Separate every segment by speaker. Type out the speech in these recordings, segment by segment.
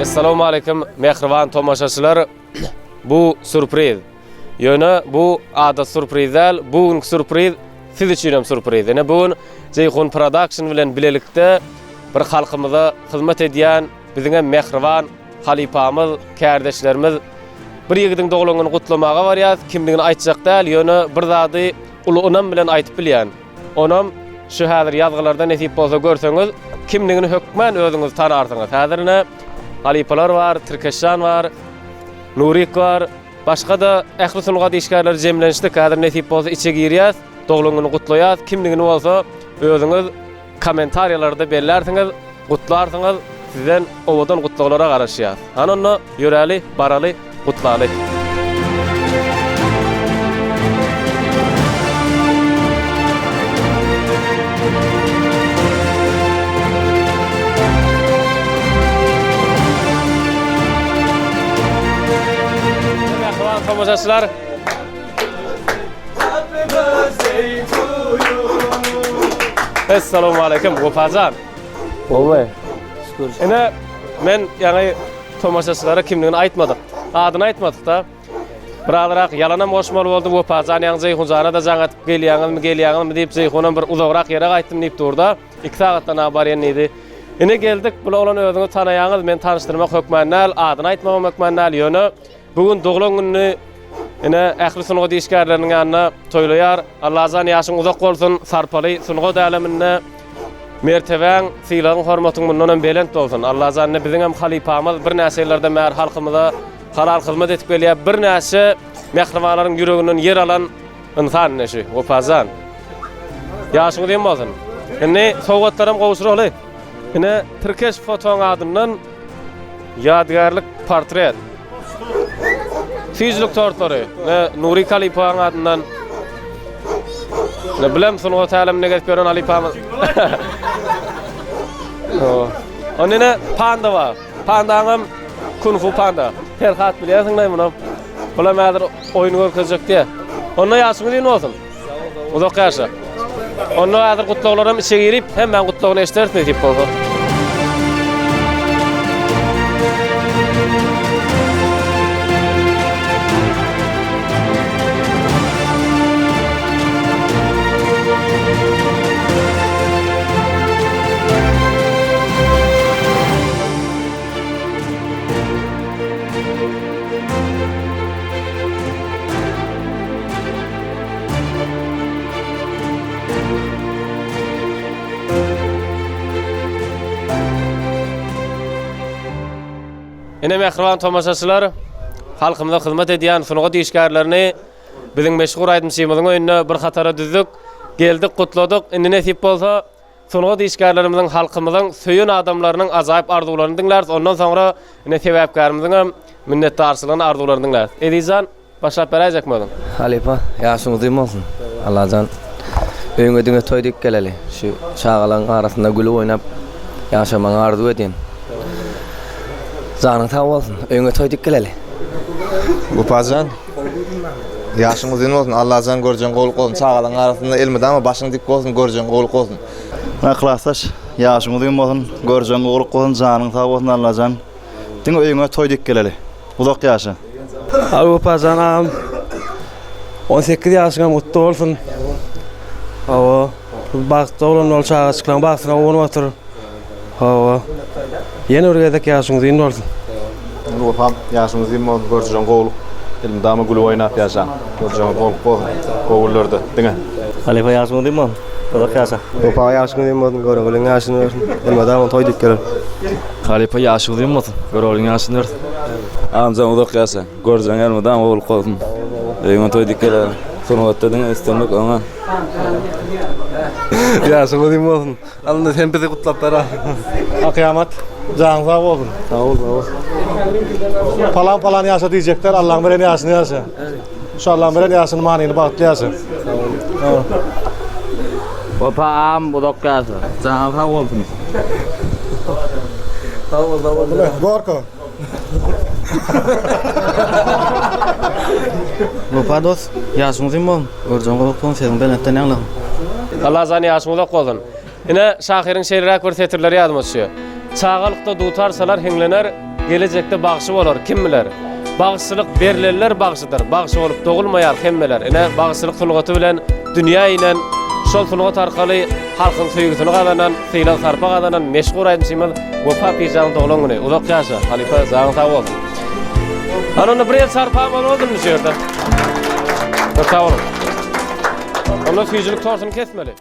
Speaker 1: Essalawmaleýkim mähriban tomaşaçylar. Bu sürpriz. Ýöne bu adaty sürpriz däl, bu günki sürpriz siz üçin hem sürpriz. Ine bu gün Jeýhun Production bilen bilelikde bir halkymyza hyzmat edýän biziň hem mähriban halypamyz, kärdeşlerimiz bir ýigidiň doglan gününi gutlamaga barýas. Kimdigini aýtjak däl, ýöne bir zady uly ynam bilen aýdyp bilýän. Onam şu häzir ýazgylarda nesip bolsa görseňiz, kimdigini hökmän özüňiz tanarsyňyz. Häzir ine halypalar bar, Tirkeşjan bar, Nurik bar, başga-da ähli sungat işgärleri jemlenişdik. Häzir nesip bolsa içe girýäs, doglan gününi gutlaýas. Kimdigini bolsa özüňiz kommentariýalarda bellärsiňiz, gutlarsyňyz. Sizden owadan gutlaglara garaşýas. Hany onda ýöräli, baraly, gutlaly. Mähriban tomaşaçylar!
Speaker 2: Happy birthday to you.
Speaker 1: Essalawmaleýkim, Wepajan.
Speaker 3: Gowy. Şükür.
Speaker 1: Ine, men ýaňy tomaşaçylara kimdigini aýtmadyk. Adyny aýtmadyk-da. Birazrak ýalanam goşmaly boldy. Wepajan ýaňy Jeýhunjana-da jaň atyp gelýäňizmi, gelýäňizmi diýip, Jeýhunam bir uzagrak ýere gaýtdym diýip dur-da. 2 sagatdan-a barýan diýdi. Ine geldik, bul oglan özüňiz tanaýaňyz, men tanyşdyrmak hökmän däl, adyny aýtmagam hökmän däl, ýöne bu gün doglan gününi ine ähli sungat işgärleriniň ýanynda toýlaýar. Allajan ýaşyň uzak bolsun, sarpaly sungat äleminde mertebäň, sylagyň, hormatyň mundan hem belent bolsun. Allajan ine biziň hem halypamyz birnäçe ýyllardan bäri halkymyza halal hyzmat edip gelýär. Birnäçe mähribanlaryň ýüreginden ýer alan ynsan ine şu Wepajan. Ýaşyň uzyn bolsun. Indi sowgatlaram gowşuraly. Ine Tirkeş fotoň adyndan ýadygärlik portret. Süýjülik tortlary. Ine Nuri Kalypaň adyndan. Ine bilem sungat äleminde gezip ýören halypamyz. Onda ine panda bar. Pandaňam Kung Fu Panda. Perhat bilýärsiň daýy muny. Bulam häzir oýun görkezjek diýe. Onda ýaşyň uzyn bolsun. Uzak ýaşa. Onda häzir gutlaglaram içe girip, hemmäň gutlagyny eşideris nesip bolsa. Ine mähriban tomaşaçylar, halkymyza hyzmat edýän sungat işgärlerini biziň meşhur aýdymçymyzyň öýünde bir hatara düzdük. Geldik, gutladyk. Indi nesip bolsa, sungat işgärlerimiziň, halkymyzyň söýen adamlarynyň ajaýyp arzuwlaryny diňläris. Ondan soňra ine sebäpkärimiziň hem minnetdarçylygyny, arzuwlaryny diňläris. Ezizjan, Başlap beräýjekmi özüň?
Speaker 3: Halypa, ýaşyň uzyn bolsun. Allajan öýüňe diňe toý dik geleli. Şu çagalaň arasynda gülüp oýnap ýaşamagyňy arzuw edýän. Janyň sag bolsun. Öýüňe toý dik geleli.
Speaker 4: Wepajan, ýaşyň uzyn bolsun. Allajan görjegiň gowluk bolsun. Çagalaň arasynda elmydama başyň dik bolsun, görjegiň gowluk bolsun.
Speaker 5: Muna klasdaş, ýaşyň uzyn bolsun, görjegiň gowluk bolsun, janyň sag bolsun Allajan. Diňe öýüňe toý dik geleli. Uzak ýaşa.
Speaker 6: Abi Wepajan agam 18 ýaşyňam gutly bolsun. Hawa. Bagtly oglan bol, çagajyklaň bagtyna guwanyp otur. Hawa. Ýene bir gezek ýaşyň uzyn bolsun.
Speaker 4: Wepam, ýaşyň uzyn bolsun, görjegiň gowluk. Elmydama gülüp oýnap ýaşaň. Görjegiň gowluk bolsun. Gowy günlerde diňe.
Speaker 3: Halypa ýaşyň uzyn bolsun. Uzak ýaşa.
Speaker 6: Wepa ýaşyň uzyn bolsun, Göroglyň ýaşyny bersin. Elmydama toý diýip geler.
Speaker 5: Halypa ýaşy uzyn bolsun. Göroglyň ýaşyny bersin.
Speaker 7: Agamjan uzak ýaşa. Görjeň elmydama gowluk bolsun. Öýüňe toý dikeler. Sungatda diňe üstünlik öňe.
Speaker 6: Ýaşyň uzyn bolsun. Alynda sen bizi gutlap ber.
Speaker 8: Akyýamat janyň sag bolsun.
Speaker 6: Sag bol, sag bol.
Speaker 8: Palan palan ýaşa diýjekler, Allaň beren ýaşyny ýaşa. Şu Allaň beren ýaşyny manyly bagtly ýaşa.
Speaker 6: Sag bol.
Speaker 7: Wepa agam uzak ýaşa. Janyň sag bolsun.
Speaker 6: Sag bol, sag bol.
Speaker 8: Gorko.
Speaker 9: Wepa dost, ýaşyň uzyn bolsun. Görjegiň gowuk bolsun, sesiň belentden ýaňlasyn.
Speaker 1: Allajan ýaşyň uzak bolsun. Ine, şahyryň şeýleräk bir setirleri ýadyma düşýär. Çagalykda dutar çalar hiňlener. Gelejekde bagşy bolar, kim biler. Bagşylyk berlenler bagşydyr, bagşy bolup dogulmaýar hemmeler. Ine, bagşylyk sungaty bilen dünýä inen, şol sungat arkaly halkyň söýgüsini gazanan, sylag-sarpa gazanan meşhur aýdymçymyz Wepa Pirjanyň doglan güni. Uzak ýaşa, halypa, janyň sag bolsun. Hany onda bir el çarpamaly boldumy şu ýerde? Köp sag boluň. Onda süýjülik tortuny kesmeli.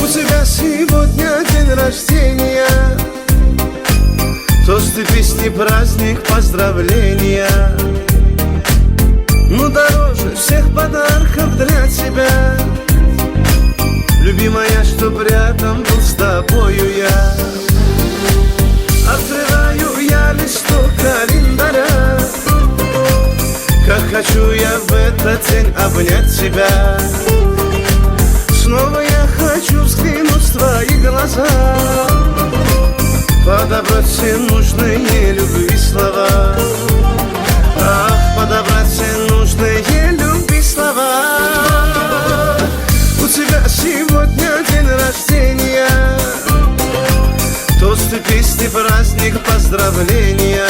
Speaker 2: У тебя сегодня день рождения Тосты, песни, праздник, поздравления Ну дороже всех подарков для тебя Любимая, чтоб рядом был с тобою я Открываю я листок календаря Как хочу я в этот день обнять тебя Снова я хочу взглянуть в твои глаза Подобрать все нужные любви слова Ах, подобрать все нужные любви слова У тебя сегодня день рождения Тосты, песни, праздник, поздравления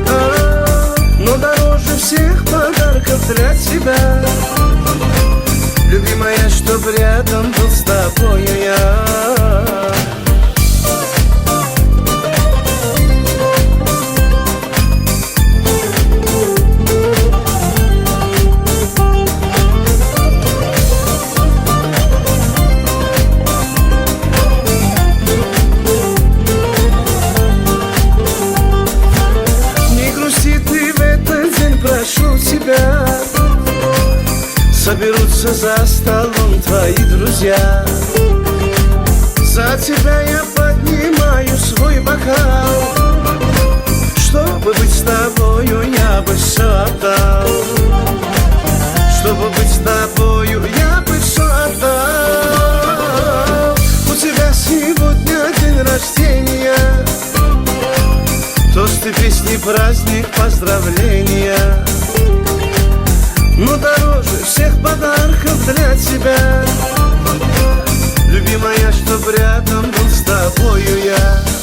Speaker 2: А, Но дороже всех подарков для тебя Любимая, чтоб рядом был с тобою я Не грусти ты в этот день, прошу тебя Соберутся за столом твои друзья За тебя я поднимаю свой бокал Чтобы быть с тобою, я бы все отдал Чтобы быть с тобою, я бы все отдал У тебя сегодня день рождения Тосты, песни, праздник, поздравления Но дороже всех подарков для тебя Любимая, чтоб рядом был с тобою я.